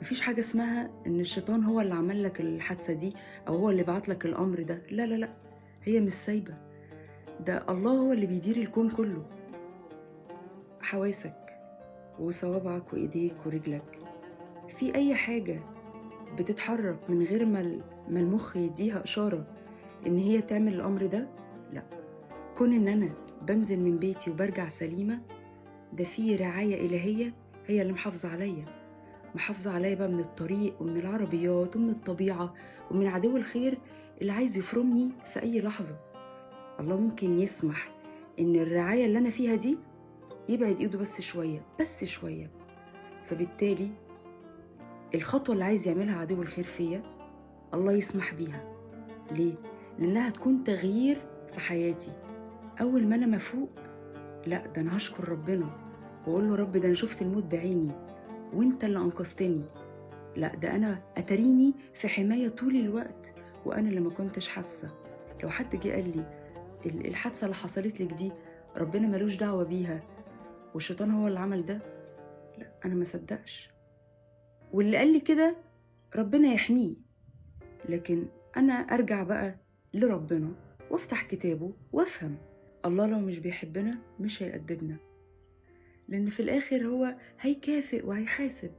مفيش حاجة اسمها إن الشيطان هو اللي عمل لك الحادثة دي أو هو اللي بعت لك الأمر ده، لا لا لا، هي مش سايبة، ده الله هو اللي بيدير الكون كله. حواسك وصوابعك وإيديك ورجلك، في أي حاجة بتتحرك من غير ما المخ يديها إشارة إن هي تعمل الأمر ده؟ لا. كون إن أنا بنزل من بيتي وبرجع سليمة، ده فيه رعاية إلهية هي اللي محافظة عليا، محافظة عليا بقى من الطريق ومن العربيات ومن الطبيعة ومن عدو الخير اللي عايز يفرمني في أي لحظة. الله ممكن يسمح إن الرعاية اللي أنا فيها دي يبعد إيده بس شوية، بس شوية، فبالتالي الخطوة اللي عايز يعملها عدو الخير فيا الله يسمح بيها. ليه؟ لأنها تكون تغيير في حياتي. أول ما أنا مفوق، لا ده أنا هشكر ربنا وأقول له رب ده أنا شفت الموت بعيني وإنت اللي أنقذتني، لا ده أنا أتريني في حماية طول الوقت وأنا اللي ما كنتش حاسة. لو حد جه قال لي الحادثة اللي حصلت لك دي ربنا ملوش دعوة بيها والشيطان هو اللي عمل ده، لا أنا ما صدقش، واللي قال لي كده ربنا يحميه. لكن أنا أرجع بقى لربنا وافتح كتابه وافهم الله لو مش بيحبنا مش هيأدبنا، لأن في الآخر هو هيكافئ وهيحاسب.